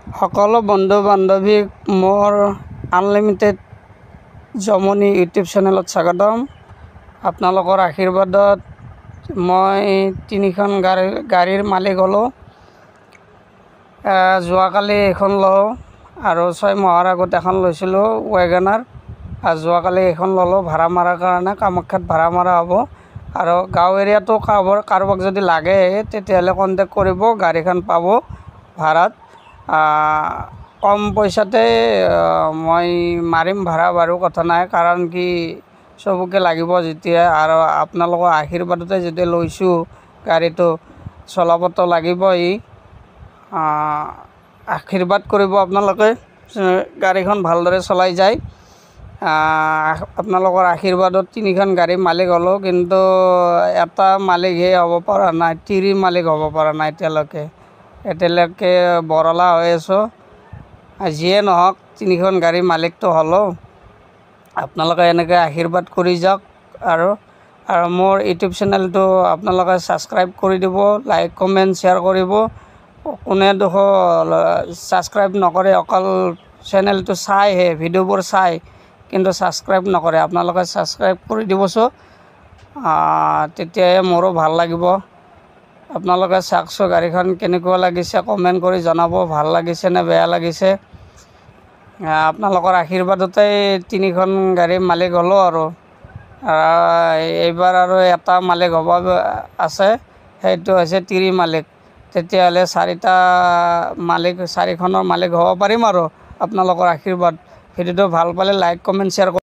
সকলো বন্ধু বান্ধৱীক মোৰ আনলিমিটেড জমনি ইউটিউব চেনেলত স্বাগতম। আপোনালোকৰ আশীৰ্বাদত মই তিনিখন গাড়ীৰ মালিক হ'লোঁ। যোৱাকালি এইখন ল'লোঁ আৰু 6 মাহৰ আগত এখন লৈছিলোঁ ৱেগনাৰ, আৰু যোৱাকালি এইখন ল'লোঁ ভাড়া মৰাৰ কাৰণে। কামাখ্যাত ভাড়া মৰা হ'ব। আৰু গাঁও এৰিয়াতো কাৰোবাক যদি লাগে তেতিয়াহ'লে কণ্টেক্ট কৰিব, গাড়ীখন পাব ভাড়াত। কম পইচাতে মই মাৰিম ভাড়া, বাৰু কথা নাই, কাৰণ কি চবকে লাগিব যেতিয়া, আৰু আপোনালোকৰ আশীৰ্বাদতে যেতিয়া লৈছোঁ গাড়ীটো, চলাবতো লাগিবই। আশীৰ্বাদ কৰিব আপোনালোকে, গাড়ীখন ভালদৰে চলাই যায়। আপোনালোকৰ আশীৰ্বাদত তিনিখন গাড়ীৰ মালিক হ'লোঁ, কিন্তু এটা মালিকহে হ'ব পৰা নাই, তিৰিৰ মালিক হ'ব পৰা নাই এতিয়ালৈকে। এতিয়ালৈকে বৰলা হৈ আছোঁ। যিয়ে নহওক, তিনিখন গাড়ীৰ মালিকটো হ'লোঁ। আপোনালোকে এনেকৈ আশীৰ্বাদ কৰি যাওক। আৰু আৰু মোৰ ইউটিউব চেনেলটো আপোনালোকে ছাবস্ক্ৰাইব কৰি দিব, লাইক কমেণ্ট শ্বেয়াৰ কৰিব। কোনে ডোখৰ ছাবস্ক্ৰাইব নকৰে, অকল চেনেলটো চাইহে, ভিডিঅ'বোৰ চায় কিন্তু ছাবস্ক্ৰাইব নকৰে। আপোনালোকে ছাবস্ক্ৰাইব কৰি দিবচোন, তেতিয়াহে মোৰো ভাল লাগিব। আপোনালোকে চাওকচোন গাড়ীখন কেনেকুৱা লাগিছে, কমেণ্ট কৰি জনাব ভাল লাগিছে নে বেয়া লাগিছে। আপোনালোকৰ আশীৰ্বাদতেই তিনিখন গাড়ীৰ মালিক হ'লোঁ। আৰু এইবাৰ আৰু এটা মালিক হ'ব আছে, সেইটো হৈছে তিৰি মালিক। তেতিয়াহ'লে চাৰিটা মালিক, চাৰিখনৰ মালিক হ'ব পাৰিম। আৰু আপোনালোকৰ আশীৰ্বাদ। ভিডিঅ'টো ভাল পালে লাইক কমেণ্ট শ্বেয়াৰ।